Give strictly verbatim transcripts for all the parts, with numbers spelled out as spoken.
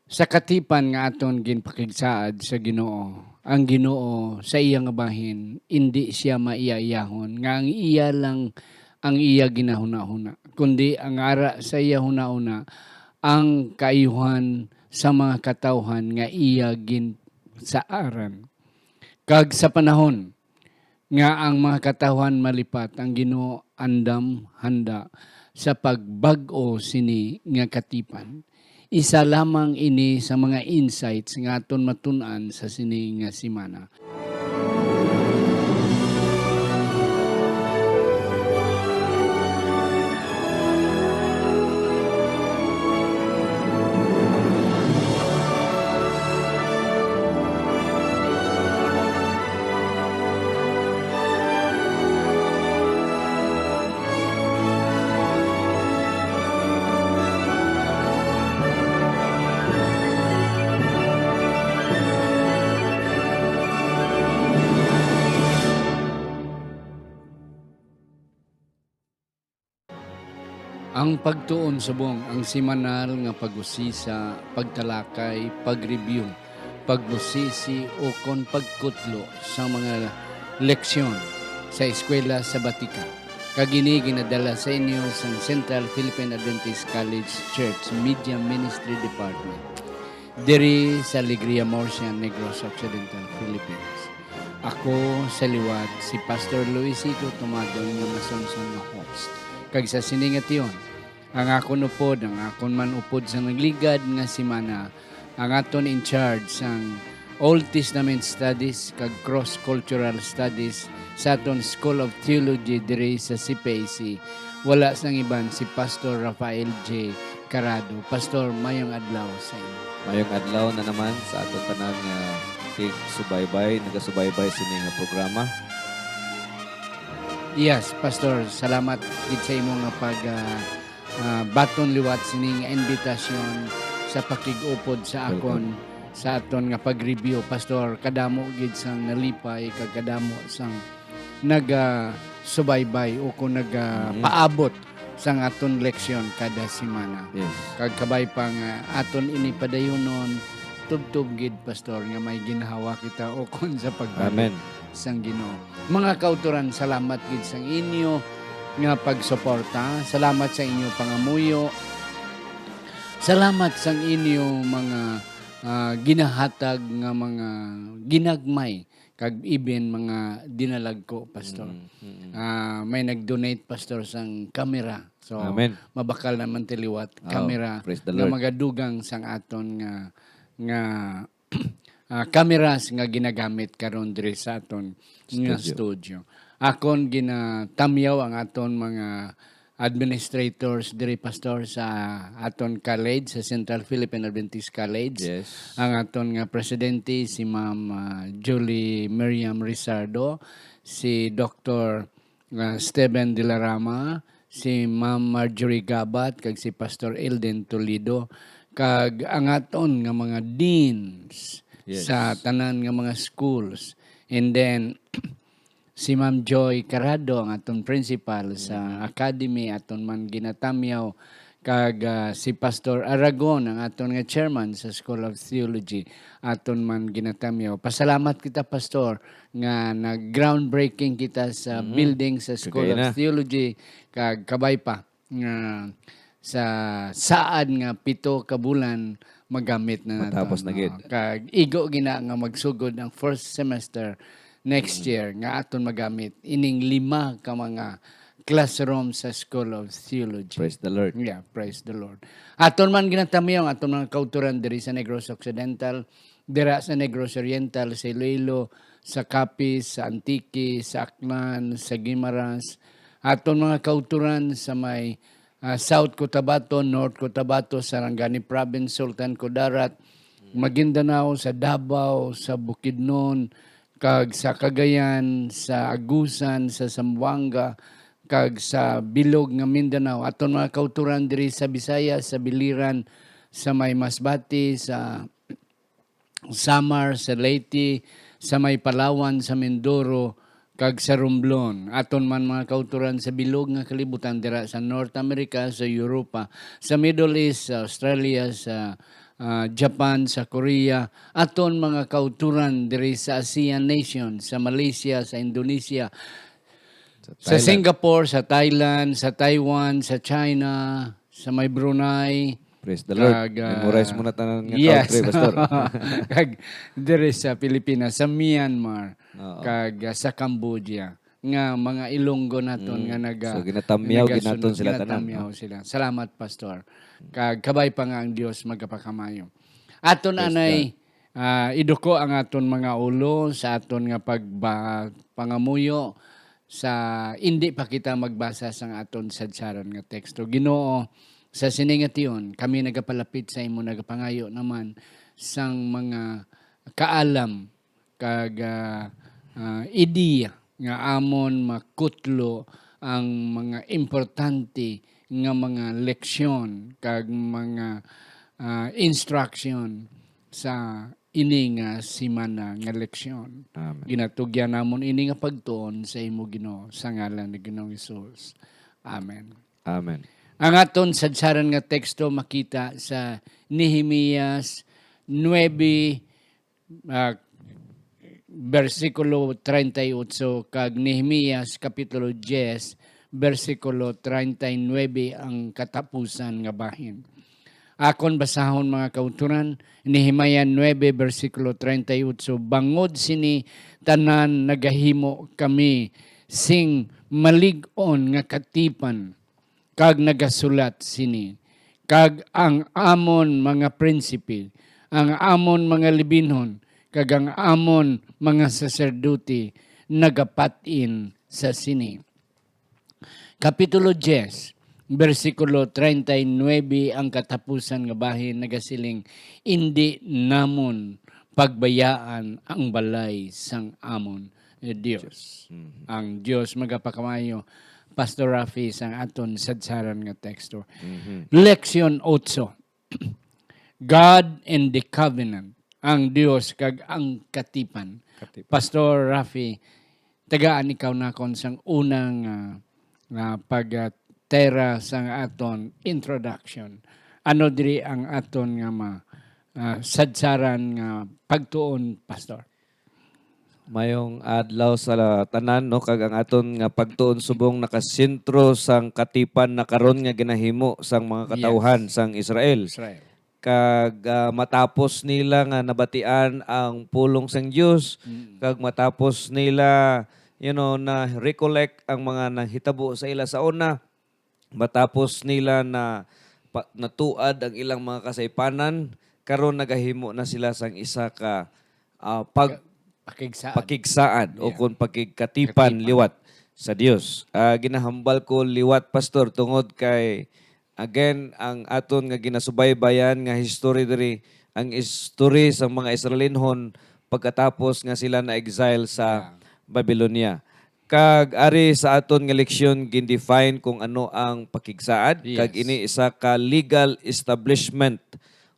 Sa katipan nga aton ginpakigsaad sa Ginoo, ang Ginoo sa iya nga bahin, indi sia maiyaiyahon nga ang iya lang ang iya ginahunahuna, kundi ang ara sa iya hunahuna ang kaayuhan sa mga katawhan nga iya ginsaaran. Kag sa panahon nga ang mga katawhan malipat, ang Ginoo andam handa sa pagbag-o sini nga katipan. Isa lamang ini sa mga insights nga aton matun-an sa sini nga semana. Ang pagtuon subong ang semanal nga pag-usisa, pagtalakay, pag-review, pagbusisi, ukon pagkutlo sa mga leksyon sa Eskwela Sabatika, kag ini ginadala sa inyo sang Central Philippine Adventist College Church Media Ministry Department, diri sa Alegria Murcia, Negros Occidental, Philippines. Ako sa liwat si Pastor Luisito Tumadon nga masunson nga host, kag sa sini nga tion, ang akon upod, ang akon man upod sa nagligad nga semana, ang aton in charge sang Old Testament Studies kag Cross Cultural Studies sa aton School of Theology diri sa C P A C. Wala sang iban, si Pastor Rafael J Carado. Pastor, mayong adlaw sa inyo. Mayong adlaw na naman sa aton tanan nga tig-subaybay, nagasubaybay sini nga programa. Yes, Pastor, salamat gid sa imo nga pag, ah, ah, baton liwat sini nga imbitasyon sa pakig-upod sa Welcome. akon sa aton nga pag-review, Pastor. Kadamo gid sang nalipay kag kadamo sang naga-subaybay o kung naga-, Mm. paabot sang aton leksyon kada semana. Yes. Kag kabay pa nga aton ini padayunon, tubtob gid, Pastor, nga may ginhawa kita o kung sa pagbalik Amen. sang Ginoo. Mga kauturan, salamat gid sang inyo nga pagsuporta. Salamat sa inyo pangamuyo. Salamat sang inyo mga, ah, ginahatag nga mga ginagmay kag even mga dinalagko, Pastor. Mm, mm, mm. Ah, may nag-donate, Pastor, sang camera. So, Amen. mabakal naman ti liwat Oh, camera praise the nga Lord. magadugang sang aton nga, nga, ah, cameras nga ginagamit karon diri sa aton nga Studio. studio. Akon ginatamyaw ang aton mga administrators diri, Pastor, sa aton college, sa Central Philippine Adventist College. Yes. Ang aton nga presidente, si Ma'am, ah, Julie Miriam Rizardo, si Doctor, ah, Steven de la Rama, si Ma'am Marjorie Gabat, kag si Pastor Elden Toledo, kag ang aton nga mga deans Yes. sa tanan nga mga schools. And then, si Ma'am Joy Carado, ang aton principal sa Mm. academy, aton man ginatamyaw, kag, ah, si Pastor Aragon, ang aton nga chairman sa School of Theology, aton man ginatamyaw. Pasalamat kita, Pastor, nga nag-groundbreaking kita sa Mm. building sa School Kagaya of na. Theology, kag kabay pa nga sa saad nga pito ka bulan magamit na nato, Matapos na no? gid. Kag igo gina nga magsugod ang first semester next Mm. year nga aton magamit ining lima ka mga classroom sa School of Theology. Praise the Lord. Yeah, praise the Lord. Aton man ginatamyaw ang aton mga kauturan diri sa Negros Occidental, dira sa Negros Oriental, sa Iloilo, sa Capiz, sa Antique, sa Aklan, sa Guimaras, aton mga kauturan sa may, ah, South Cotabato, North Cotabato, Sarangani Province, Sultan Kudarat, Maguindanao, sa Davao, sa Bukidnon, kag sa Cagayan, sa Agusan, sa Zamboanga, kag sa bilog nga Mindanao. Aton mga kauturan diri sa Visayas, sa Biliran, sa may Masbate, sa Samar, sa Leyte, sa may Palawan, sa Mindoro, kag sa Romblon. Aton man mga kauturan sa bilog nga kalibutan dira sa North America, sa Europa, sa Middle East, sa Australia, sa, ah, Japan, sa Korea, aton mga kauturan diri sa ASEAN nation, sa Malaysia, sa Indonesia, Sa sa Thailand. Singapore, sa Thailand, sa Taiwan, sa China, sa may Brunei. Praise the Lord. Kag, ah, Memorize mo na tanan nga yes. country, Pastor. Kag diri sa Pilipinas, sa Myanmar, Oo. kag ah, sa Cambodia, nga mga Ilonggo naton Mm. nga naga So, ginatamyaw, nagasunod, ginaton sila tanan, ginatamyaw no? sila. Salamat, Pastor. Kag kabay pa nga ang Dios magapakamayo. Aton Praise anay ah, iduko ang aton mga ulo sa aton nga pagba pangamuyo sa indi pa kita magbasa sang aton sadsaran nga teksto. Ginoo, sa sini nga tion, kami nagapalapit sa imo, nagapangayo naman sang mga kaalam kag ah, ah, ideya nga amon makutlo ang mga importante nga mga leksyon kag mga ah, instruction sa ini nga simana nga leksyon. Amen. Ginatugyan namon ini nga pagtuon sa imo, Ginoo, sa ngalan ni Ginoong Hesus. Amen. Amen. Ang aton sadsaran nga teksto makita sa Nehemias nuebe, ah, bersikulo treinta y ocho, kag Nehemias kapitulo diyes, bersikulo treinta y nuebe, ang katapusan nga bahin. Akon basahon, mga kauturan, Nehemias nuebe, bersikulo treinta y ocho, "Bangod sini tanan nagahimo kami sing malig-on nga katipan, kag nagasulat sini, kag ang amon mga prinsipe, ang amon mga libinhon, kag ang amon mga saserdote nagapat-in sa sini." Kapitulo diyes, bersikulo treinta y nuebe, ang katapusan nga bahin, nagasiling, "Indi namon pagbayaan ang balay sang amon Dios." Mhm. Ang Dios magapakamayo, Pastor Rafi, sang aton sadsaran nga teksto. Mhm. Leksyon otso, God and the Covenant, ang Dios kag ang katipan. Katipan. Pastor Rafi, tagaan ikaw nakon sang unang ah, nga pagtera sang aton introduction. Ano diri ang aton nga ma, ah, sadsaran nga pagtuon, Pastor? Mayong adlaw sa tanan, no, kag ang aton nga pagtuon subong nakasentro sang katipan na karon nga ginahimo sang mga katawhan Yes. sang Israel. Israel. Kag ah, matapos nila nga nabatian ang pulong sang Dios, Mm. kag matapos nila, you know, na recollect ang mga nanghitabo sa ila sa una, matapos nila na pa, natuad ang ilang mga kasaypanan, karon nagahimo na sila sang isa ka ah, pag Pakigsaad. pakigsaad o Yeah. kung pakigkatipan Katipan. liwat sa Dios. Ah, ginahambal ko liwat, Pastor, tungod kay, again, ang aton nga ginasubaybayan nga history diri, ang history sa mga Israelinhon pagkatapos nga sila na-exile sa Yeah. Babylonia. Kag ari sa aton nga leksyon, gindefine kung ano ang pakigsaad, Yes. kag ini isa ka legal establishment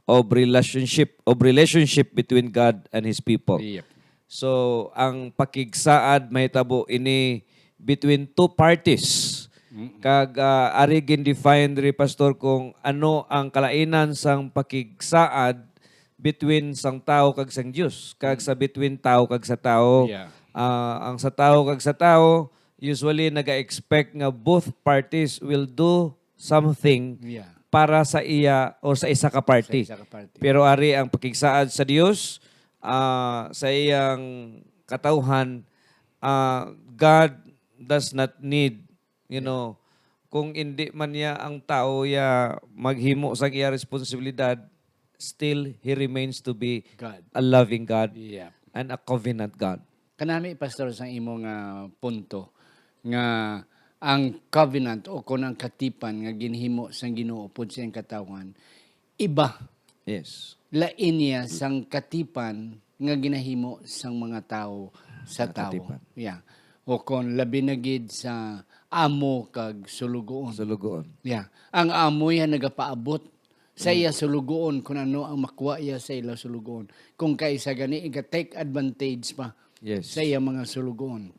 of relationship, of relationship between God and His people. Yep. So, ang pakigsaad mahitabo ini between two parties. Mm. Kag ah, ari gin-define diri, Pastor, kung ano ang kalainan sang pakigsaad between sang tawo kag sang Dios, kag sa between tawo kag sa tawo. Yeah. Ah, ang sa tawo kag sa tawo, usually naga-expect nga both parties will do something Yeah. para sa iya or sa isa ka party. Sa isa ka party. Pero ari ang pakigsaad sa Dios, ah, sa iyang katawhan, ah, God does not need, you know, kung indi man niya ang tawo ya maghimo sa iya responsibilidad, still He remains to be God. a loving God Yeah. and a covenant God. Kanami, Pastor, sa imo nga punto nga ang covenant o kon ang katipan nga ginhimo sang Ginoo upod sa iyang katawhan, iba Yes. lain niya sang katipan nga ginahimo sang mga tawo sa Nga tawo. katipan. Yeah. O kon labi na gid sa amo kag sulugoon. Sulugoon. Yeah. Ang amo ya nagapaabot sa iya sulugoon kung ano ang makuha iya sa ila sulugoon. Kung kaisa gani, iga-take advantage pa Yes. sa iya mga sulugoon.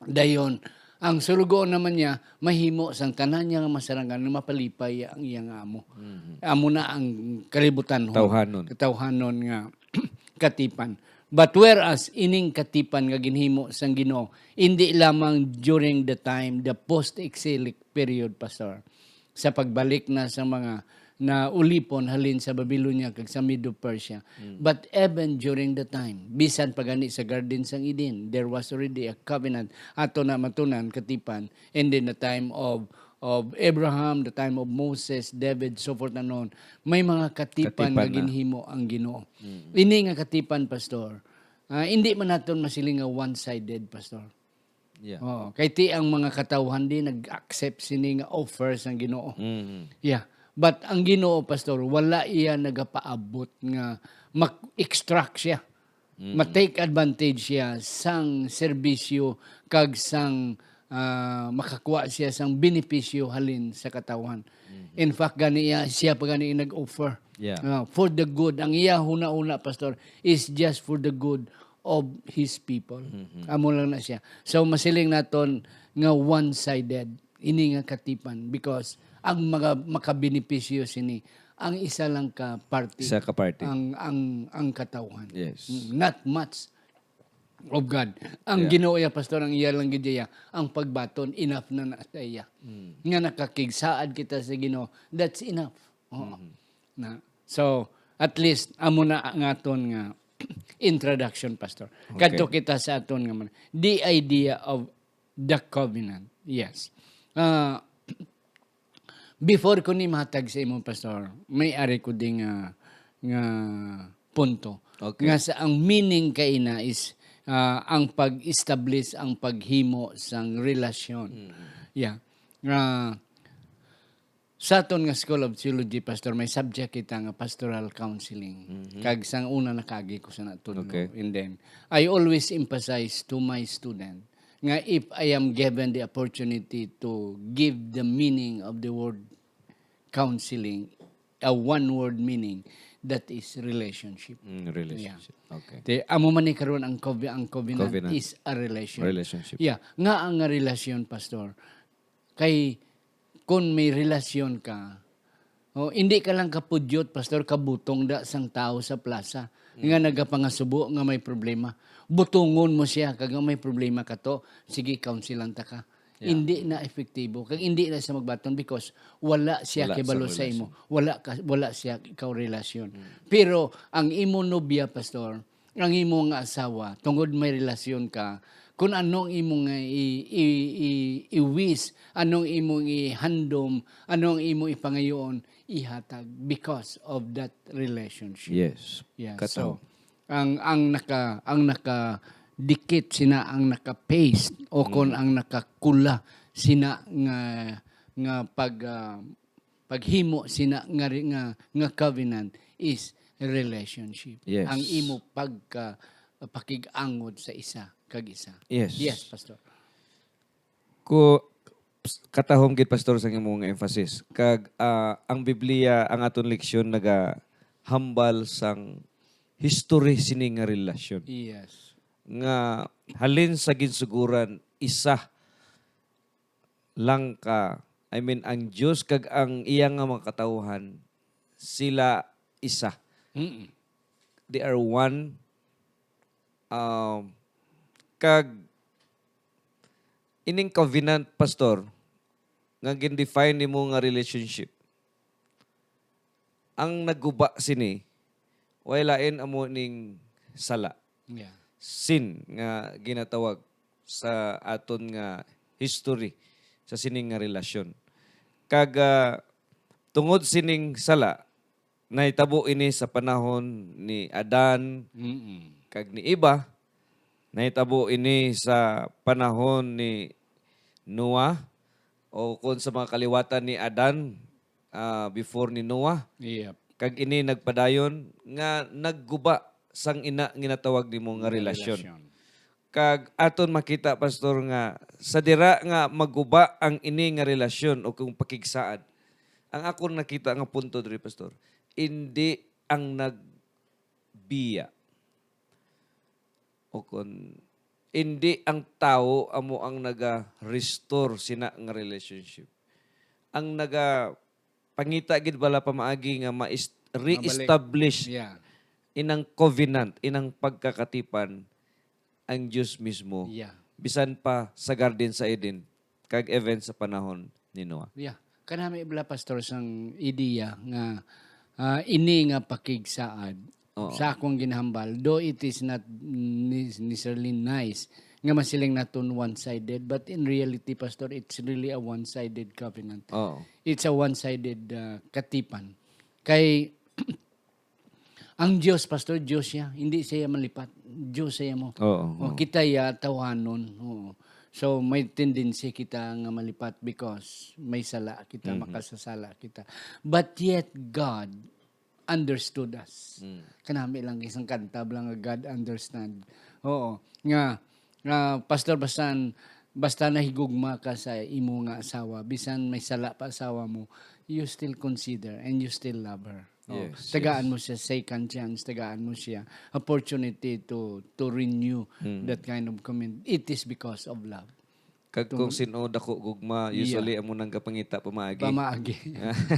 Dayon, Ang suloguon naman niya, mahimo sang tanan niya nga masarangan nga mapalipay ang iyang amo. Mhm. Amo na ang kalibutanhon. Tawhanon. Katawhanon nga katipan. But whereas ining katipan nga ginhimo sang Ginoo, indi lamang during the time, the post-exilic period, Pastor, sa pagbalik na sa mga naulipon halin sa Babylonia kag sa Medo-Persia. Mm. But even during the time, bisan pa gani sa Garden sang Eden, there was already a covenant. Ato na matunan, katipan, and in the time of, of Abraham, the time of Moses, David, so forth and on, may mga katipan nga Katipan na. ginhimo ang Ginoo. Mm. Ini nga katipan, Pastor, ah, hindi man naton masiling nga one-sided, Pastor. Yeah. Oo, kay ti ang mga katawhan di nag-accept sini nga offer sang Ginoo. Mm. Yeah. But ang Ginoo, Pastor, wala iya nagapaabot nga mag-extract siya. Mm. Ma-take advantage siya sang serbisyo kag sang, ah, makakuha siya sang benepisyo halin sa katawhan. Mm. In fact, gani iya, siya pa gani ang nag-offer. Yeah. Ah, for the good. Ang iya huna-huna, Pastor, is just for the good of his people. Mhm. Amo lang na siya. So, masiling naton nga one-sided ini nga katipan because ang mga makabenepisyo sini ang isa lang ka party. Isa ka party. Ang, ang, ang katawhan. Yes. Mm, not much of God. Ang Yeah. Ginoo iya, Pastor, ang iya lang gid iya, ang pagbaton, enough na na sa iya. Mm. Nga nakakigsaad kita sa Ginoo, that's enough. Oo. Mhm. Na. So, at least, amo na ang aton nga introduction, Pastor. Okay. Kadto kita sa aton nga man-, the idea of the covenant. Yes. Ah, before ko ni matag sa imo, Pastor, may ari ko ding, ah, nga punto. Okay. Nga sa, ang meaning kaina is, ah, ang pag-establish, ang paghimo sang relasyon. Mm. Yeah. Nga sa aton nga School of Theology, Pastor, may subject kita nga pastoral counseling. Mhm. Kag sang una nakaagi ko sa naton, Okay. no? And then, I always emphasize to my student nga if I am given the opportunity to give the meaning of the word counseling, a one-word meaning, that is relationship. Mm, relationship. Yeah. Okay. Te, amo man ni karon ang covi-, ang covenant Covenant. is a relation. Relationship. Yeah, nga ang relasyon, Pastor, kay kun may relasyon ka, oh, hindi ka lang kapudyot, Pastor, kabutong da sang tao sa plaza Mm. nga nagapangasubo nga may problema. Butungon mo siya kag nga may problema ka to, sige, counselan ta ka. Yeah. Hindi na epektibo, kag hindi na siya magbaton because wala siya Wala kibalo sang sa imo. relasyon. Wala ka, wala siya ikaw relasyon. Mm. Pero ang imo nobya, Pastor, ang imo nga asawa, tungod may relasyon ka, kung ano ang imo nga i-, i-, i-, i-wish, ano ang imong ihandom, ano ang imo ipangayoon, ihatag because of that relationship. Yes. Yeah, Kataw. so, ang, ang naka-, ang nakadikit sina, ang naka-paste, o kon Mm. ang nakakula sina nga, nga pag, ah, paghimo sina nga ri-, nga, nga covenant is relationship. Yes. Ang imo pagka-, pakig-angod sa isa kag isa. Yes. Yes, Pastor. Ko, katahom gid, Pastor, sa imong emphasis. Kag, ah, ang Biblia, ang aton leksyon, nagahambal sang history sini nga relasyon. Yes. Nga halin sa ginsuguran, isa lang ka, I mean, ang Dios kag ang iya nga mga katawhan, sila isa. Mm-mm. They are one. Um, kag ining covenant, Pastor, nga gin-define nimo nga relationship, ang nagguba sini, way lain amo ning sala. Yeah. Sin nga ginatawag sa aton nga history sa sining nga relasyon. Kag, ah, tungod sining sala, nahitabo ini sa panahon ni Adan Mm-mm. kag ni Eva. Nahitabo ini sa panahon ni Noah, o kon sa mga kaliwatan ni Adan, ah, before ni Noah. Yep. Kag ini nagpadayon nga nagguba sang ina nga ginatawag nimo nga Nga relasyon. relasyon. Kag aton makita, Pastor, nga sa dira nga magguba ang ini nga relasyon o kung pakigsaad, ang akon nakita nga punto diri, Pastor, indi ang nagbiya o kon hindi ang tawo amo ang naga-restore sina nga relationship. Ang nagapangita gid bala pamaagi nga mais-, Mabalik. Re-establish Yeah. inang covenant, inang pagkakatipan, ang Dios mismo, Yeah. bisan pa sa Garden sa Eden, kag even sa panahon ni Noah. Yeah. Kanami bala, Pastor, sang ideya nga, ah, ini nga pakigsaad Oo. sa akong ginahambal, though it is not ne-, necessarily nice nga masiling naton one-sided, but in reality, Pastor, it's really a one-sided covenant. Oo. It's a one-sided, ah, katipan. Kay ang Dios, Pastor, Dios siya. Hindi siya malipat. Dios siya mo. Oo, O, oo. kita ya tawhanon. Oo. So, may tendency kita nga malipat because may sala kita, Mhm. makasasala kita. But yet, God understood us. Mm. Kanami lang isang kanta lang nga God understand. Oo. Nga, nga, Pastor, basta, basta nahigugma ka sa imo nga asawa, bisan may sala pa asawa mo, you still consider and you still love her. Oh, Yes, tagaan yes. mo siya second chance, tagaan mo siya opportunity to to renew Mm. that kind of commitment. It is because of love. Kag Tung- kung sino dako gugma, Yeah. usually amo nang gapangita pamaagi. Pamaagi.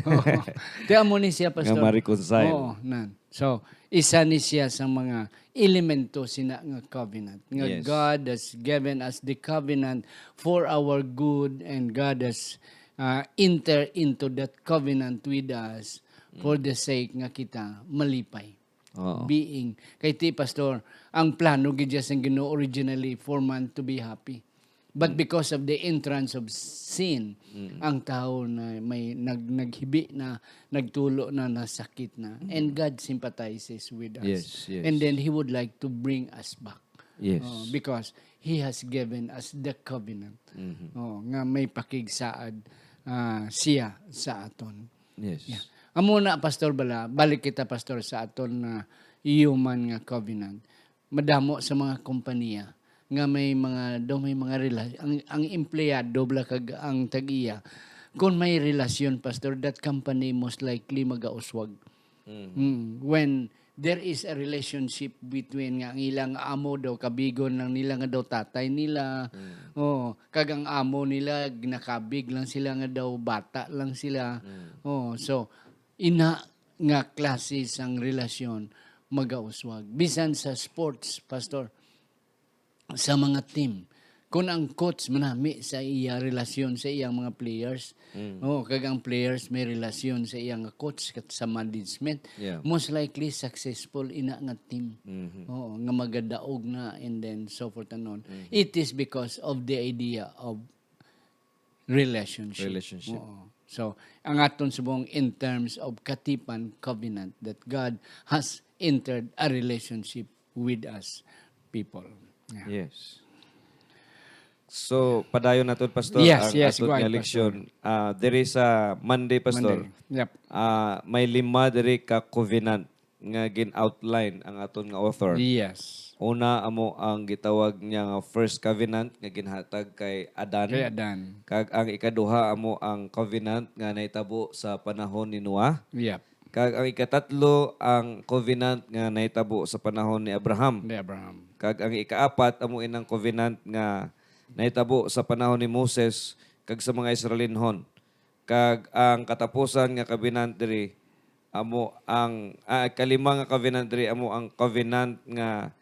Oo. Ti amo ni siya, Nga Pastor. ma-reconcile. Oo, nan. So, isa ni siya sa mga elemento sina nga covenant. Nga Yes. God has given us the covenant for our good, and God has, uh, enter into that covenant with us for Mm. the sake nga kita malipay. Oo. Being. Kay ti, Pastor, ang plano gid siya sang Ginoo originally for man to be happy. But Mm. because of the entrance of sin, Mm. ang tao na may nag-, naghibi na, nagtulo na, nasakit na. And Mm. God sympathizes with us. Yes, yes. And then He would like to bring us back. Yes. Oh, because He has given us the covenant. Mhm. Oh, nga may pakigsaad, ah, siya sa aton. Yes. Yeah. Amo na, Pastor, bala, balik kita, Pastor, sa aton nga human nga covenant. Madamo sa mga kompanya nga may mga, daw may mga rela-, ang, ang empleyado bala kag ang tag-iya, kung may relasyon, Pastor, that company most likely magauswag. Mm. Mm. When there is a relationship between nga ang ilang amo daw kabigon lang nila nga daw tatay nila. Mm. Oh, kag ang amo nila ginakabig lang sila nga daw bata lang sila. Mm. Oh, so ina nga klase sang relasyon magauswag. Bisan sa sports, Pastor, sa mga team. Kung ang coach manami sa iya relasyon sa iyang mga players, Mm. oh, kag ang players may relasyon sa iyang coach kat sa management, Yeah. most likely successful ina nga team. Mhm. Oo, nga magadaog na and then so forth and on. Mhm. It is because of the idea of relationship. Relationship. Oo. So, ang aton subong in terms of katipan, covenant, that God has entered a relationship with us people. Yeah. Yes. So, padayon naton, Pastor, Yes, ang yes, aton go nga ahead, leksyon. Pastor. Ah, diri sa Monday, Pastor, Monday. Yep. ah, may lima diri ka covenant nga gin-outline ang aton nga author. Yes. Una, amo ang gitawag niya nga first covenant nga ginhatag kay Adan. Kay Adan. Kag ang ikaduha, amo ang covenant nga nahitabo sa panahon ni Noah. Yep. Kag ang ikatatlo, ang covenant nga nahitabo sa panahon ni Abraham. Ni Abraham. Kag ang ikaapat, amo inang covenant nga nahitabo sa panahon ni Moses kag sa mga Israelinhon. Kag ang katapusan nga covenant diri amo ang, ah, kalima nga covenant diri amo ang covenant nga,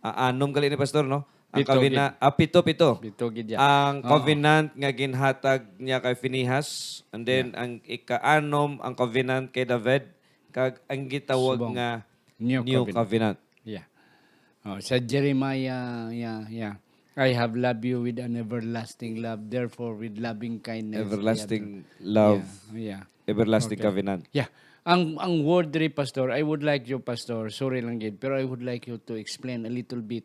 ah, anom gali ni, Pastor, no? Ang Pito covenant, gid. ah, pito, pito. Pito gid ya. Ang Oo. covenant nga ginhatag niya kay Phinehas, and then Yeah. ang ikaanom, ang covenant kay David, kag ang gitawag Subong. nga New New covenant. covenant. Yeah. Oh, sa Jeremiah, yeah, yeah. "I have loved you with an everlasting love, therefore with loving kindness I have Everlasting dra-" love, Yeah, yeah. everlasting Okay. covenant. Yeah. Ang, ang word diri, Pastor, I would like you, Pastor, sorry lang gid, pero I would like you to explain a little bit,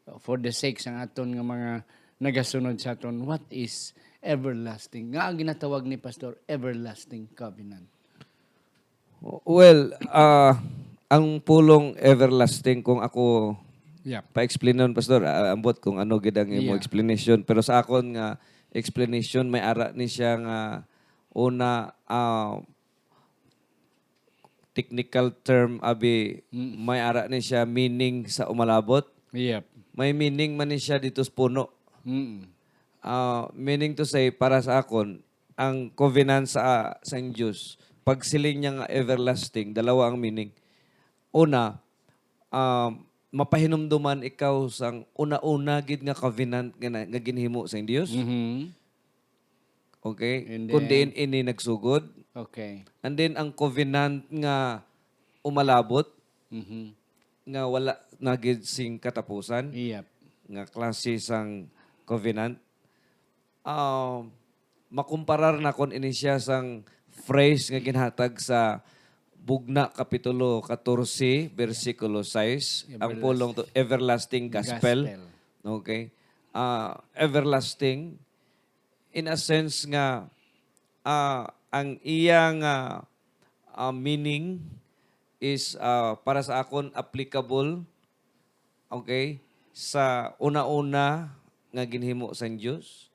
uh, for the sake sang aton nga mga nagasunod sa aton, what is everlasting? Nga ang ginatawag ni Pastor, everlasting covenant. Well, ah, ang pulong everlasting, kung ako Yep. pa-explainon, Pastor, ah, ambot kung ano gid ang imo Yeah. explanation. Pero sa akon nga explanation, may ara ni siya nga una, ah, technical term, abi, Mm. may ara ni siya meaning sa umalabot. Yep. may meaning man ni siya dito sa puno. Mm. Ah, meaning to say, para sa akon, ang covenant sa, sang Dios, pagsiling niya nga everlasting, dalawa ang meaning. Una, ah, mapahinumduman ikaw sang una-una gid nga covenant nga, na- nga ginhimo sang Dios. Mhm. Okay? And Kung then diin ini nagsugod. Okay. And then ang covenant nga umalabot, Mhm. nga wala na gid sing katapusan, Yep. nga klase sang covenant. Ah, makumparar na kon ini siya sang phrase nga ginhatag sa Bugna Kapitulo katorse, bersikulo sais, ang Everlast- pulong to everlasting gospel. Gospel. Okay? Ah, everlasting, in a sense nga, ah, ang iya nga, ah, meaning is, ah, para sa akon, applicable, okay, sa una-una nga ginhimo sang Dios,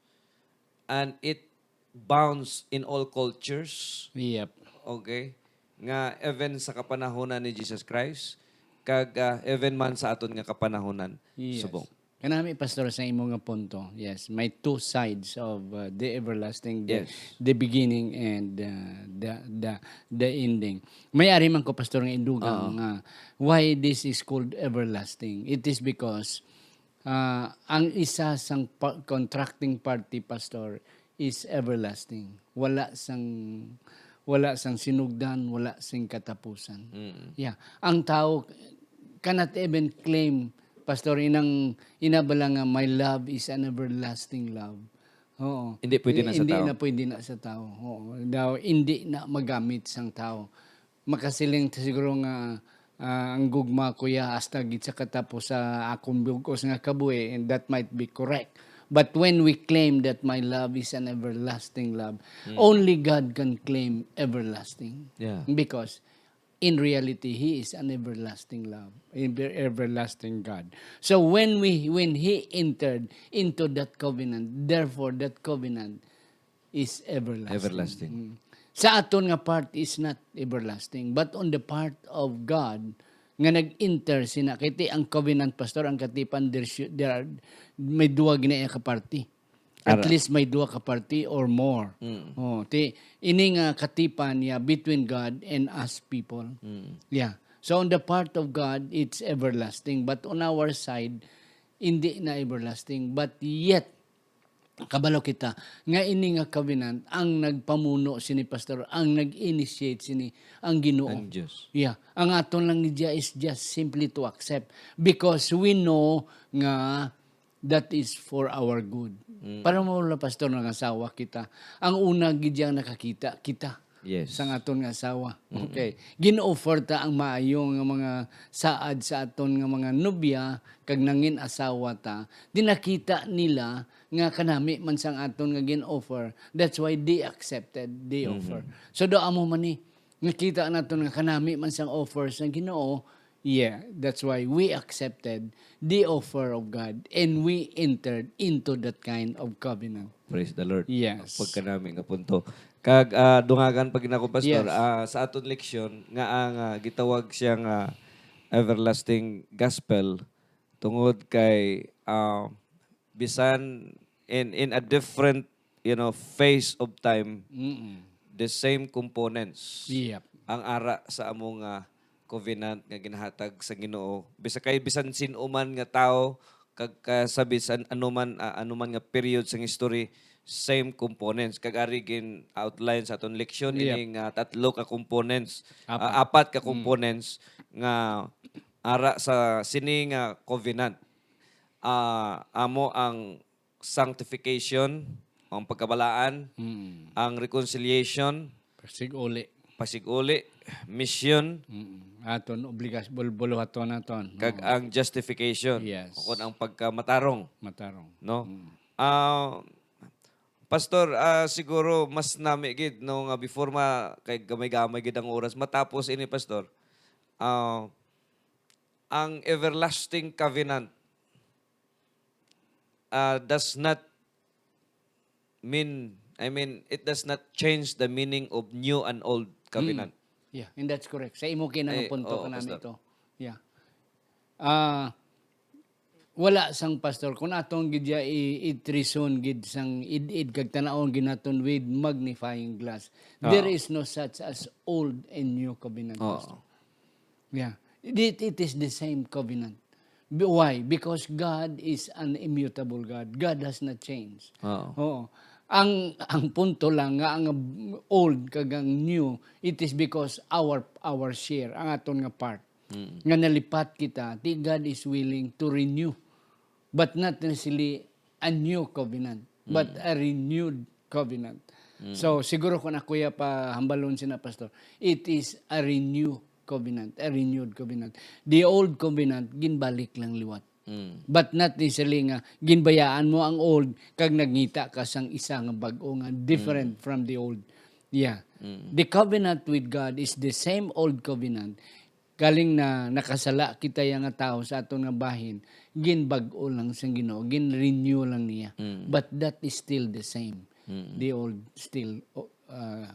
and it bounds in all cultures. Yep. Okay? Nga even sa kapanahonan ni Jesus Christ, kag, ah, even man sa aton nga kapanahonan Yes. subong. Kanami, Pastor, sa imo nga punto. Yes, may two sides of, uh, the everlasting, the, Yes. the beginning and, uh, the, the, the ending. May ari man ko, Pastor, nga indugang Oo. nga why this is called everlasting. It is because, uh, ang isa sang pa- contracting party, Pastor, is everlasting. Wala sang, wala sang sinugdan, wala sing katapusan. Mm. Yeah. Ang tao cannot even claim, Pastor, inang, ina bala nga, "My love is an everlasting love." Oo. Hindi pwede na sa Hindi tao. na pwede na sa tao. Oo. Daw, hindi na magamit sang tao. Makasiling ta siguro nga, ah, ang gugma ko ya hasta gid sa katapos sa akong bug-os nga kabuhi, and that might be correct. But when we claim that my love is an everlasting love, Mm. only God can claim everlasting. Yeah. Because in reality, He is an everlasting love, ever- everlasting God. So when we, when He entered into that covenant, therefore that covenant is everlasting. Everlasting. Mm. Sa aton nga part is not everlasting, but on the part of God nga nag-enter sina, kay ti ang covenant, Pastor, ang katipan, there's, there are, may duwa gina ka party. At Ara. least may duwa ka party or more. Mm. Oh, ti, ini nga katipan niya between God and us people. Mm. Yeah. So on the part of God, it's everlasting. But on our side, hindi na everlasting. But yet, kabalo kita nga ini nga covenant, ang nagpamuno sini, Pastor, ang nag-initiate sini, ang Ginoo. Ang Diyos. Yeah. Ang aton lang niya is just simply to accept because we know nga that is for our good. Mm. Para mo lang, Pastor, nangasawa kita. Ang una gid yang nakakita, kita. Yes. Sang aton nga asawa. Mm-mm. Okay. Gin-offer ta ang maayo nga mga saad sa aton nga mga nobya, kag nangin asawa ta. Di nakita nila nga kanami man sang aton nga gin-offer. That's why they accepted the Mhm. offer. So, do amo man ni, nakita naton nga kanami man sang offer sang Ginoo, yeah, that's why we accepted the offer of God and we entered into that kind of covenant. Praise the Lord. Yes. Pagkanami nga punto. Kag, ah, dungagan pa gid ako, Pastor, Yes. ah, sa aton leksyon nga ang, ah, gitawag siya nga everlasting gospel tungod kay, ah, bisan in, in a different, you know, phase of time, Mm-mm. the same components Yep. ang ara sa amo nga covenant nga ginahatag sa Ginoo. Bisa kay bisan sin-o man nga tawo, kag ka sa bisan ano man, ah, ano man nga period sang history, same components. Kag ari gin-outline sa aton leksyon Yep. ini nga tatlo ka components, Apat. ah, apat ka Mm. components nga ara sa sini nga covenant. Ah, amo ang sanctification, ang pagkabalaan, Mm. ang reconciliation, Pasig-uli. pasig-uli, mission, Mm. Aton obligas-, bul-, buluhaton naton. kag Oo. ang justification, Yes. ukon ang pagkamatarong. Matarong. No? Mm. Ah, Pastor, ah, siguro mas nami gid, no, nga before ma-, kay gamay-gamay gid ang oras, matapos ini, Pastor. Ah, ang everlasting covenant, ah, does not mean, I mean, it does not change the meaning of new and old covenant. Mm. Yeah, and that's correct. Sa imo kina nga Eh, punto oo, kanami Pastor. to. Yeah. Ah, Wala sang, Pastor, kung atong gid ya i-, i-treason gid sang id-id kag tan-awon gid naton with magnifying glass. There Oo. is no such as old and new covenant, Oo. Pastor. Yeah. It, it is the same covenant. Be-, why? Because God is an immutable God. God has not changed. Oo. Oo. Ang, ang punto lang nga ang old kag ang new, it is because our, our share, ang aton nga part, Mm. nga nalipat kita, di God is willing to renew. But not necessarily a new covenant, but Mm. a renewed covenant. Mm. So, siguro kung ako ya pa hambalon sina, Pastor, it is a renew covenant, a renewed covenant. The old covenant, ginbalik lang liwat. Mm. But not necessarily nga ginbayaan mo ang old kag nagngita ka sang isa nga bag-o nga different Mm. from the old. Yeah. Mm. The covenant with God is the same old covenant. Galing na nakasala kita ya nga tawo sa aton nga bahin, ginbag-o lang sang Ginoo, gin-renew lang niya. Mm. But that is still the same. Mm. The old still, uh,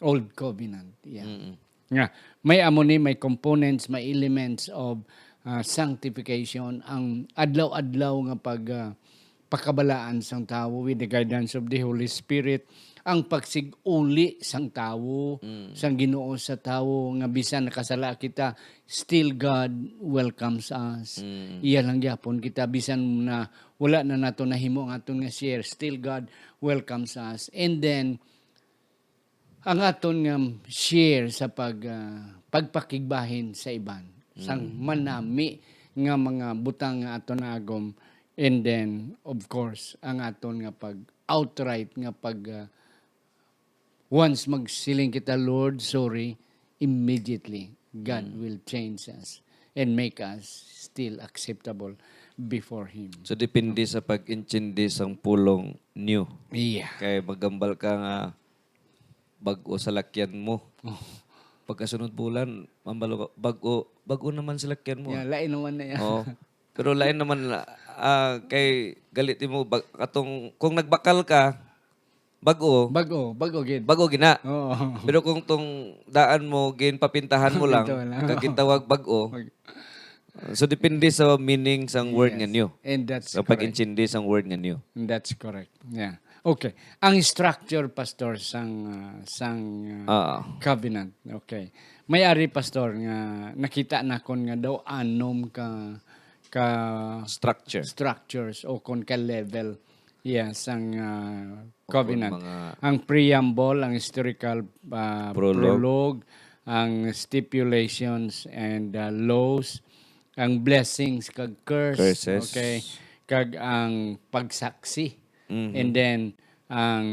old covenant. Yeah. Mm-mm. Nga, may amo ni, may components, may elements of, uh, sanctification, ang adlaw-adlaw nga pag, uh, pakabalaan sang tawo with the guidance of the Holy Spirit, ang pagsig-uli sang tawo, Mm. sang Ginoo sa tawo, nga bisan nakasala kita, still God welcomes us. Mm. Iya lang gyapon kita, bisan na wala na nato nahimo ang aton nga share, still God welcomes us. And then, ang aton nga share sa pag, ah, pagpakigbahin sa iban, sang Mm. manami nga mga butang nga aton naagom, and then, of course, ang aton nga pag outright nga pag, ah, once magsiling kita, "Lord, sorry," immediately, God Mm. will change us and make us still acceptable before Him. So, depende sa pag-intindi sang pulong new. Yeah. Kay magambal ka nga bag-o salakyan mo. Oh. Pagkasunod bulan, mambalo ka, "Bag-o, bag-o naman salakyan mo, Yeah, ah." lain naman na yan. Oo. Pero lain naman na, ah, kay galit mo, bag-, katong, kung nagbakal ka, bag-o, Bag-o, bag-o gid. bag-o gina. Oo. Pero kung tong daan mo, ginpapintahan mo lang, Pintahan lang. kag gitawag bag-o. Bag- So, depende sa meaning sang word Yes. nga new. And that's Sa correct. pag-intindi sang word nga new. That's correct. Yeah. Okay. Ang structure, Pastor, sang, ah, sang, ah, Ah. covenant. Okay. May ari, Pastor, nga nakita nakon nga daw anom ka, ka Structure. structures o kon ka level. Yeah, sang, ah, O kon covenant. mga Ang preamble, ang historical, ah, Prologue. prologue, ang stipulations and, ah, laws, ang blessings kag curse, Curses. okay, kag ang pagsaksi. Mhm. And then, ang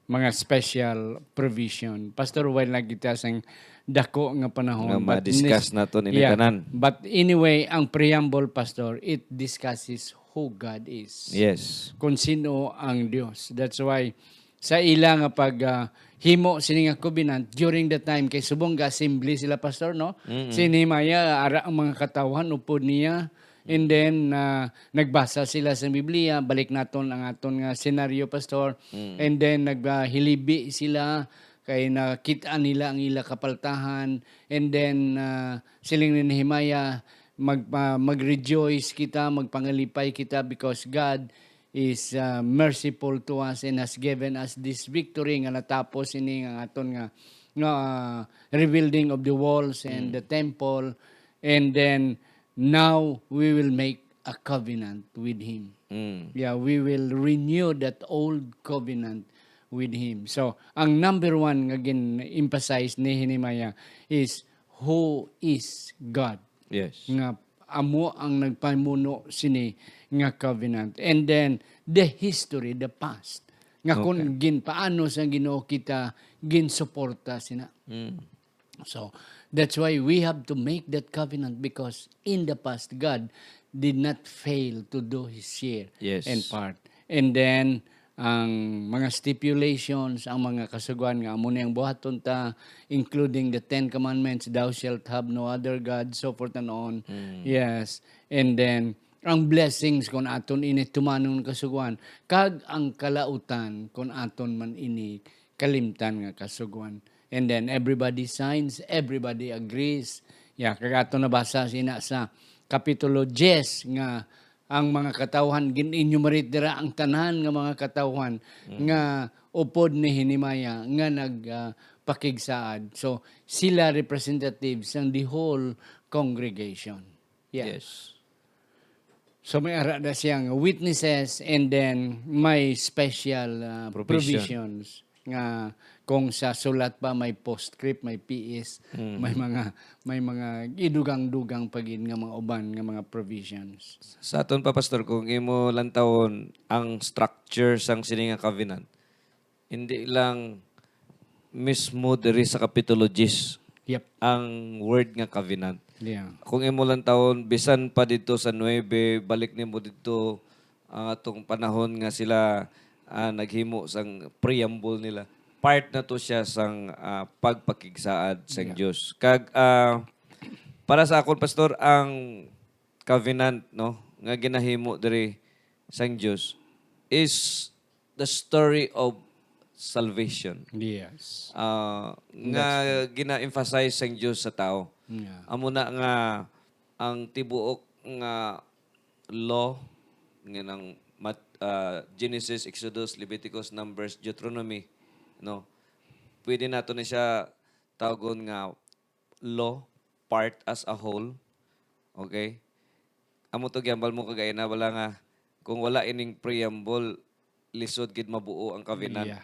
mga special provision. Pastor, while nagkita sang dako nga panahon, Nga but ma-discuss nis-, naton ini yeah, tanan. but anyway, ang preamble, Pastor, it discusses who God is. Yes. Kung sino ang Dios. That's why, sa ila nga pag, ah, himo sini nga covenant during the time kay subong ga-assembly sila, Pastor, no? Mm-mm. Si Nehemiah, ara ang mga katawhan upod niya. And then, ah, nagbasa sila sa Biblia. Balik naton ang aton nga senaryo, Pastor. Mm. And then, nag, ah, hilibi sila kay nakit-an nila ang ila kapaltahan. And then, ah, siling ni Nehemiah, "Mag-, ah, mag-rejoice kita, magpangalipay kita because God is, ah, merciful to us and has given us this victory nga natapos ini nga aton nga, nga, ah, rebuilding of the walls and Mm. the temple. And then, now we will make a covenant with Him." Mm. Yeah, we will renew that old covenant with Him. So, ang number one nga gin-emphasize ni Nehemiah is, "Who is God?" Yes. Nga amo ang nagpamuno sini nga covenant. And then, the history, the past. Nga kung Okay. gin-, paano sa Ginoo kita ginsuporta sina. Mm. So, that's why we have to make that covenant, because in the past, God did not fail to do His share Yes. and part. And then, ang mga stipulations, ang mga kasugoan nga amo ni ang buhaton ta, including the Ten Commandments, "Thou shalt have no other God," so forth and on. Mm. Yes. And then, ang blessings kung aton ini tumanon kasugoan, kag ang kalautan kung aton man ini kalimtan nga kasugoan. And then everybody signs, everybody agrees. Yeah, kag ato nabasa sina sa, kapitulo diyes, nga ang mga katawhan, gin-enumerate dira ang tanan nga mga katawhan nga upod ni Hinimaya nga nag, ah, pakigsaad. So, sila representatives sang the whole congregation. Yeah. Yes. So, may ara na siyang witnesses, and then may special, ah, Provision. provisions nga kung sa sulat pa may postscript, may P S, Mm. may mga, may mga idugang-dugang pa gid nga mga uban nga mga provisions. Sa aton pa, Pastor, kung imo lantawon ang structure sang sini nga covenant, hindi lang mismo diri sa Kapitulo diyes Yep. ang word nga covenant. Yeah. Kung imo lantawon, bisan pa didto sa nuebe, balik nimo didto ang atong panahon nga sila, ah, naghimo sang preamble nila. Part na to siya sang, ah, pagpakigsaad sang Yeah. Dios. Kag, ah, para sa akon, Pastor, ang covenant, no, nga ginahimo diri sang Dios is the story of salvation. Yes. Ah, nga That's true. gina-emphasize sang Dios sa tao. Yeah. Amo na nga ang tibuok nga law, nga nang Mat-, ah, Genesis, Exodus, Leviticus, Numbers, Deuteronomy, no? Pwede nato na siya tawgon nga law, part as a whole. Okay? Amo to gihambal mo kagay na, wala nga, kung wala ining preamble, lisod gid mabuo ang covenant. Yeah.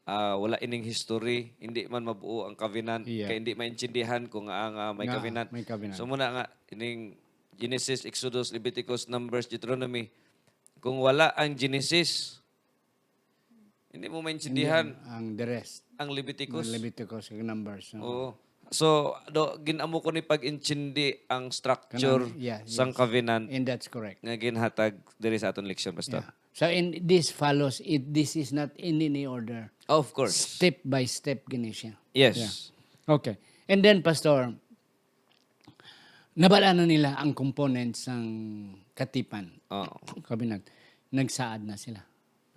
Ah, wala ining history, hindi man mabuo ang covenant, Yeah. kay hindi maintindihan kung nga, nga may Nga covenant. may covenant. So, muna nga, ining Genesis, Exodus, Leviticus, Numbers, Deuteronomy, kung wala ang Genesis, hindi mo maintindihan Hindi, ang, ang the rest. ang Leviticus. Ang Leviticus, ang Numbers, no? Oo. So, do, gin-amo ko ni pag-intindi ang structure Kanang, yeah, sang yes. covenant And that's correct. nga ginhatag diri sa aton leksyon, Pastor. Yeah. So, in, this follows, it, this is not in any order. Of course. Step by step gini siya. Yes. Yeah. Okay. And then, Pastor, nabal-an na nila ang components sang katipan. Oo. Covenant. Nagsaad na sila.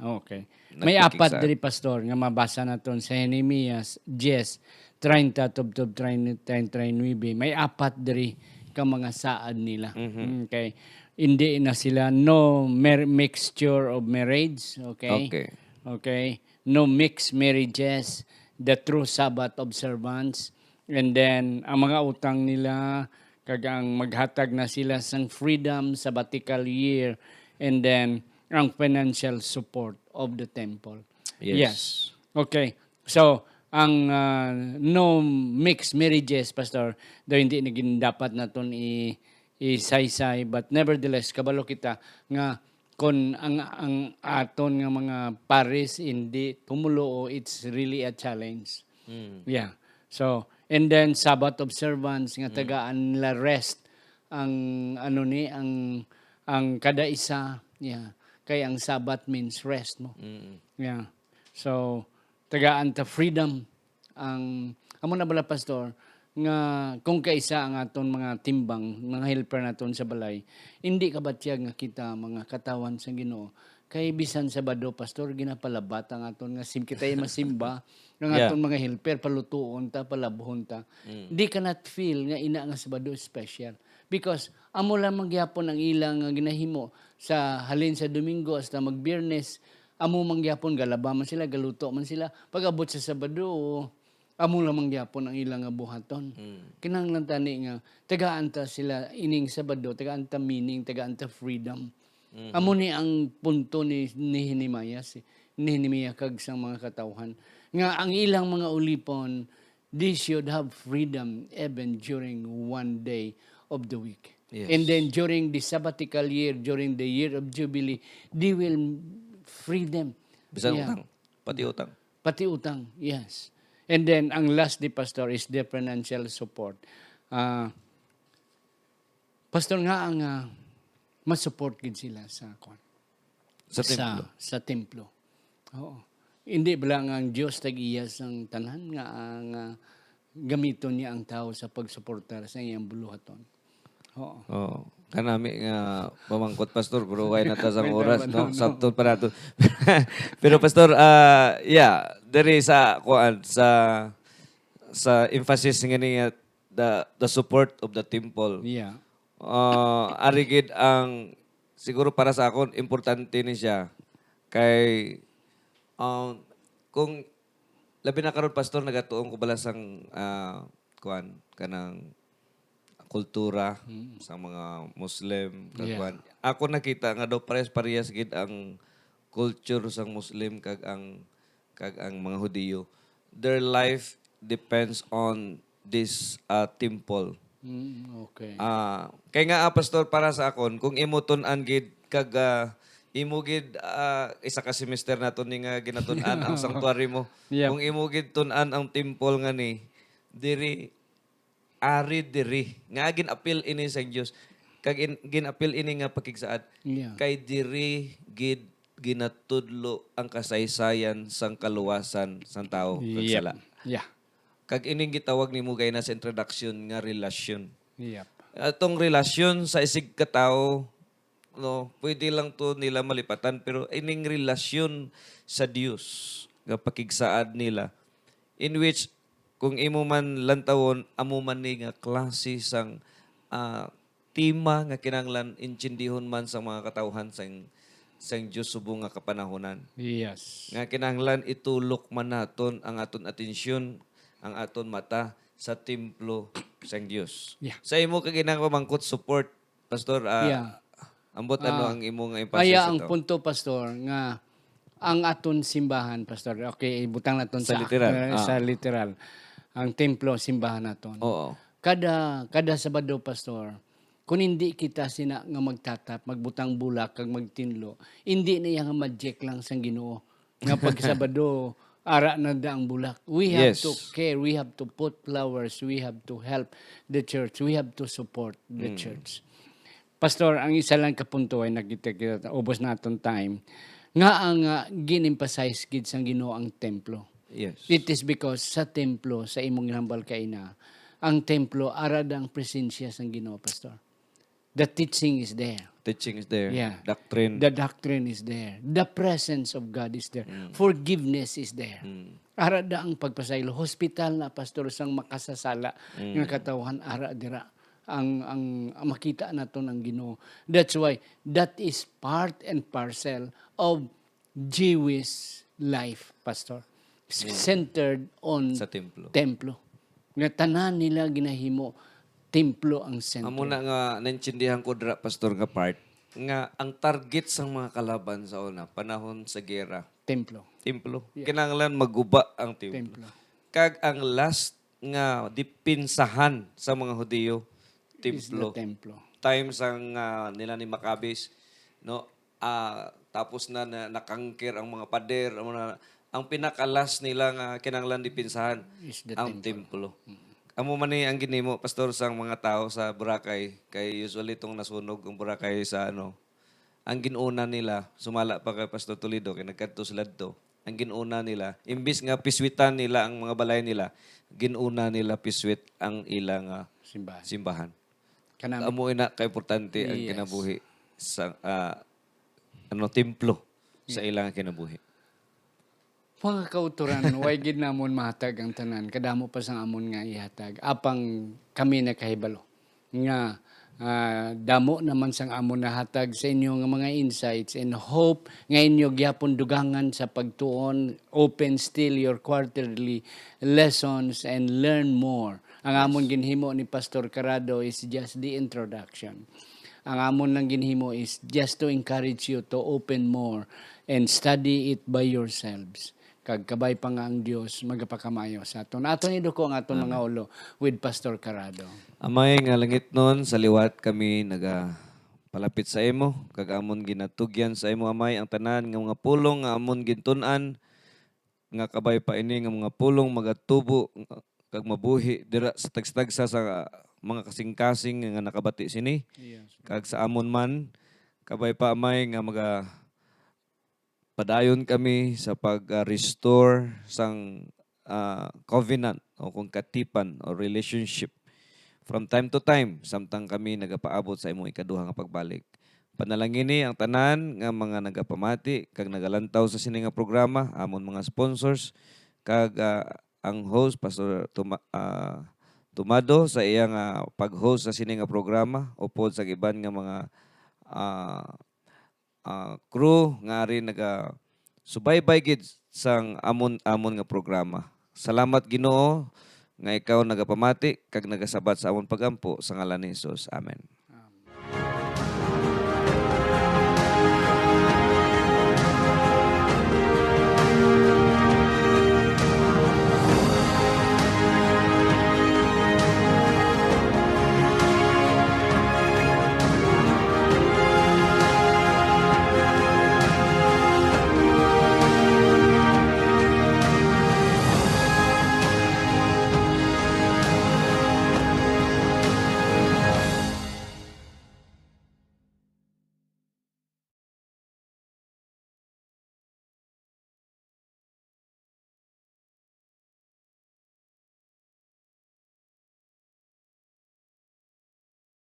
Okay. May Nagpakigsaad. apat diri, Pastor, nga mabasa naton sa Jeremias diyes, treinta tubtob treinta y nuebe. May apat diri ka mga saad nila. Mhm. Okay. Hindi na sila, no mer-, mixture of marriage. Okay? Okay. Okay. No mixed marriages, the true Sabbath observance, and then ang mga utang nila, kag ang maghatag na sila sang freedom, sabbatical year, and then ang financial support of the temple. Yes. Yes. Okay. So, ang, ah, no mixed marriages, Pastor, daw hindi na gid dapat naton i-, isaysay, but nevertheless, kabalo kita nga kon ang, ang aton nga mga pares hindi tumoluo, it's really a challenge. Mm. Yeah. So, and then Sabbath observance nga Mm. tagaan nila rest ang, ano ni, ang, ang kada isa, yeah. Kay ang Sabbath means rest mo. Mm. Yeah. So, tagaan ta freedom ang, amo na bala, Pastor, nga kung kaisa ang aton mga timbang, mga helper naton sa balay, hindi kabatyag nga kita mga katawhan sa Ginoo. Kay bisan Sabado, Pastor, ginapalabat ang aton nga sim-, kita'y masimba, ang Yeah. aton mga helper, palutuon ta, palabhon ta. Mm. They cannot feel nga ina nga Sabado is special. Because amo lamang gyapon ang ilang nga ginahimo sa halin sa Domingo hasta mag-Biyernes, amo man gyapon, galaba man sila, galuto man sila. Pag-abot sa Sabado, amo lamang gyapon ang ilang nga buhaton. Mm. Kinahanglan tani nga tagaan ta sila ining Sabado, tagaan ta meaning, tagaan ta freedom. Mhm. Amo ni ang punto ni, ni Nehemias, ni Nehemiah kag sang mga katawhan, nga ang ilang mga ulipon, they should have freedom even during one day of the week. Yes. And then during the sabbatical year, during the year of Jubilee, they will free them. Bisan Yeah. utang. Pati utang. Pati utang, yes. And then, ang last ni Pastor is the financial support. Ah, Pastor, nga ang, ah, ma-support gid sila sa, kwan, Sa sa, templo. sa templo. Oo. Hindi ba lang ang Dios tag-iya sang tanan nga ang, ah, gamiton niya ang tawo sa pagsuportar sa iyang buluhaton? Oo. Oo. Kanami nga pamangkot, Pastor, pero way na ta sang May oras, tama no? na, no? Sakto pa nato. Pero, Pastor, ah, yeah, diri sa, kuan, sa, sa emphasis nga ni nga the, the support of the temple. Yeah. Ah, ari gid ang, siguro para sa akon, importante ni siya. Kay, um, kung, labi na karon, Pastor, nagatuon ko bala sang, ah, kuan, kanang kultura Mm. sa mga Muslim, kag Yeah. kuan. Ako nakita nga daw parehas-parehas gid ang culture sang Muslim kag ang, kag ang mga Hudiyo. Their life depends on this, ah, temple. Mm, okay. Ah, kay nga, ah, Pastor, para sa akon, kung imo tun-an gid kag, ah, imo gid, ah, isa ka semester naton ni nga ginatun-an ang sanctuary mo. Yep. Kung imo gid tun-an ang temple nga ni, diri, ari diri, nga gin-apil ini sang Dios, kag in-, gin-apil ini nga pakigsaad, Yeah. kay diri gid ginatudlo ang kasaysayan sang kaluwasan sang tawo kag Yep. sala. Yeah. Kag ining gitawag nimo gayna sa introduction nga relasyon. Yep. Atong relasyon sa isig ka tawo, no, pwede lang to nila malipatan, pero ining relasyon sa Dios nga pakigsaad nila, in which, kung imo man lantawon, amo man ni nga klase sang, ah, tema nga kinahanglan intindihon man sang mga katawhan sang, sang Dios subong nga kapanahonan. Yes. Nga kinahanglan itulok man naton ang aton atensyon, ang aton mata sa templo sang Dios. Yeah. Sa imo kag inang pamangkot, support, Pastor, ah, Yeah. ambot ano Ah, ang imo nga emphasis kaya ang ato? punto, Pastor, nga ang aton simbahan, Pastor, okay, ibutang naton Sa sa, literal, eh, ah. sa literal. Ang templo, simbahan naton. Oo. Kada, kada Sabado, Pastor, kung hindi kita sina nga magtatap, magbutang bulak, kag magtinlo, hindi na iya nga magic lang sang Ginoo. Nga pag Sabado, ara na da ang bulak. We have Yes. to care, we have to put flowers, we have to help the church, we have to support the Mm. church. Pastor, ang isa lang ka punto ay nakita kita, ubos na atong time, nga ang, ah, gin-emphasize gid sang Ginoo ang templo. Yes. It is because sa templo, sa imong ginhambal kaina, ang templo, ara da ang presensya sang Ginoo, Pastor. The teaching is there. Teaching is there. Yeah. Doctrine. The doctrine is there. The presence of God is there. Mm. Forgiveness is there. Mm. Ara da ang pagpasaylo. Hospital na, Pastor, sang makasasala Mm. nga katawhan, ara dira ang, ang, ang makita naton ang Ginoo. That's why that is part and parcel of Jewish life, Pastor. S-, Yeah. centered on Sa templo. templo. Nga tanan nila ginahimo templo ang center. Amo na nga naintindihan ko dira, Pastor, nga part nga ang target sang mga kalaban sa una, panahon sa gera, Templo. templo. Yeah. Kinahanglan maguba ang templo. Templo. Kag ang last nga dipinsahan sa mga Hudiyo, Is the templo. templo. Time sang, ah, nila ni Maccabees, no? Ah, tapos na, na, nakangkir ang mga pader, ang mga, ang pinakalas nila nga kinahanglan dipinsahan, Is the ang templo. templo. Mm. Amo man ni ang ginhimo, Pastor, sang mga tawo sa Boracay, kay usually tong nasunog ang Boracay sa, ano, ang gin-una nila, sumala pa kay Pastor Toledo, kay nagkadto sila didto, ang gin-una nila, imbis nga piswitan nila ang mga balay nila, gin-una nila piswit ang ila nga Simbahan. simbahan. Kanami. Amo ina ka importante ang Yes. kinabuhi sa, ah, ano, templo sa Yeah. ilang kinabuhi. Mga kauturan, way gid namon mahatag ang tanan, kadamo pa sang amon nga ihatag. Apang kami nakahibalo nga, ah, damo naman sang amon nahatag sa inyo nga mga insights, and hope nga inyo gyapon dugangan sa pagtuon. Open still your quarterly lessons and learn more. Ang amon Yes. ginhimo ni Pastor Carado is just the introduction. Ang amon lang ginhimo is just to encourage you to open more and study it by yourselves. Kag kabay pa nga ang Dios magapakamaayo sa aton. Aton iduko ang aton mga Amen. ulo with Pastor Carado. Amay nga langitnon, sa liwat kami nagapalapit sa imo, kag amon ginatugyan sa imo, Amay, ang tanan nga mga pulong nga amon gintun-an, nga kabay pa ini nga mga pulong magatubo kag mabuhi dira sa tagsa-tagsa sa mga kasing-kasing nga nakabati sini. Yes. Kag sa amon man, kabay pa, Amay, nga maga-, padayon kami sa pag, ah, restore sang, ah, covenant o kung katipan o relationship from time to time, samtang kami nagapaabot sa imong ikaduha nga pagbalik. Panalangini ang tanan nga mga nagapamati kag nagalantaw sa sini nga programa, amon mga sponsors, kag, ah, ang host, Pastor Tuma-, ah, Tomado sa iya nga pag-host sa sini nga programa, upod sa iban nga mga, ah, ah, crew nga ari nagasubaybay gid sang amon, amon nga programa. Salamat, Ginoo, nga ikaw nagapamati kag nagasabat sa amon pag-ampo, sa ngalan ni Jesus. Amen.